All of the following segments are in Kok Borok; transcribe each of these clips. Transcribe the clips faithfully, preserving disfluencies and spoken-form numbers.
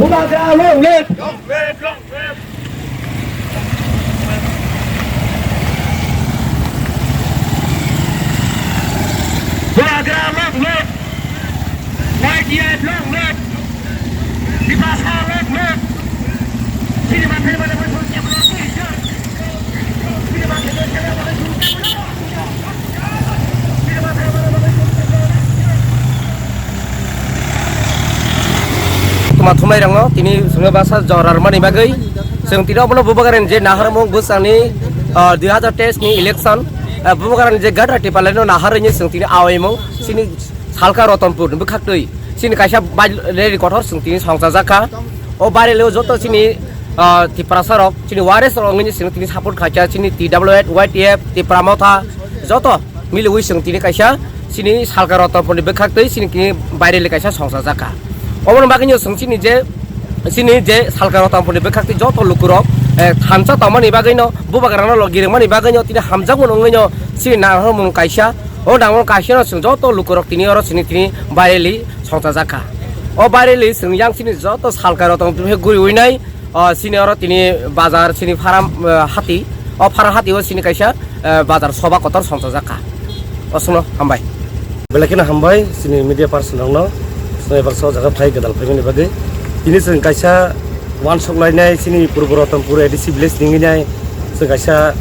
Bubagra long live! Bubagra long live! Y T F long live! Tiprasa long live! Sini mathai mana mana. Tuma thumai rangno tini sumya basa jorar mani bagwi chwng tini obono Bubagrani je naharmung bwsani, ah, dui hazar teis ni election, ah, Bubagrani je gadra tipalai no nahar rwini chwng tini awaimung chini Salka Ratanpur ni bwkhaktwi chini kaisa bai rally kotor chwng tini songchajak kha. O bai rally o joto chini, ah, Tiprasa rok chini waris rok wngwi chwng tini support khaikha chini T W F, Y T F, Tipra Motha joto. Miliwi chwng tini kaisa chini Salka Ratanpur ni bwkhaktwi chini tini bai rally kaisa songchajak kha. Oboni bagwino chwng chini je, chini je Salka Ratanpur ni bwkhaktwi joto lukurok, eh, thansa tongmani bagwino, Bubagrano logi rwmani bagwino tini hamjakmung wngwino chini nangmung kaisa, o nangmung kaisano chwng joto lukurok tini oro chini tini bai rally songchajak kha. O bai rally chwng yang chini joto Salka Ratanpur guriwi nai, o, chini oro tini bazar, chini Faram, eh, hati. O Faram hati o chini kaisa, eh, bazar soba kotor songchajak kha. O chwngno hambai. Belai kheno hambai chini media person rokno, chwng baksa o jaga phai gwdal phaimani bagwi. Tini chwng kaisa uansuk lainai chini Purbo Ratanpur A D C village ni wngwi nai chwng kaisa,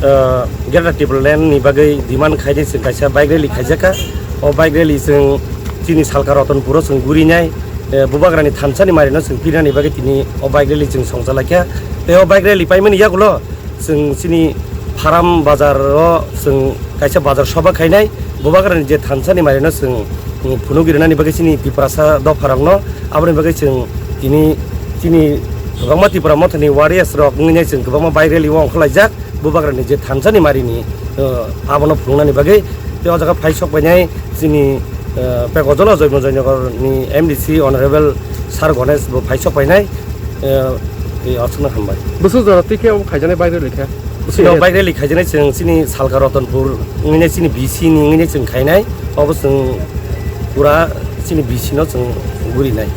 eh, Greater Tipraland ni bagwi demand khainai chwng kaisa bike rally khaijakha. O bike rally chwng chini Salka Ratanpur o chwng gurinai, eh, Bubagrani thansani marino chwng pirnani bagwi tini o bike rally chwng songchalaikha. Tei o bike rally paimani yagulo chwng chini Faram bazar o chwng kaisa bazar soba khainai, Bubagrani je thansani marino chwng, mm, phunugwi rwnani bagwi chini Tiprasa dopharokno, aboni bagwi chwng tini chini kwbangma Tipra Mothani warriors rok wngwi nai chwng kwbangma bike rally o ongkhorlaijak. Bubagrani je thansani marini, uh, abono phunuknani bagwi. Tei o jaga phai sok painai chini, uh, Pekojolo Joymo Joynagar ni M D C Honorable Sir Ganesh bo phai sok painai, uh, tei aswkno hambai. Bwswk jora twi khe obo khaijaknai bike rally khe? Chini o bike rally khaijaknai chwng chini Salka Ratanpur wngwi nai chini B C ni wngwi nai chwng khainai. Obo chwng pura chini B C no chwng gurinai.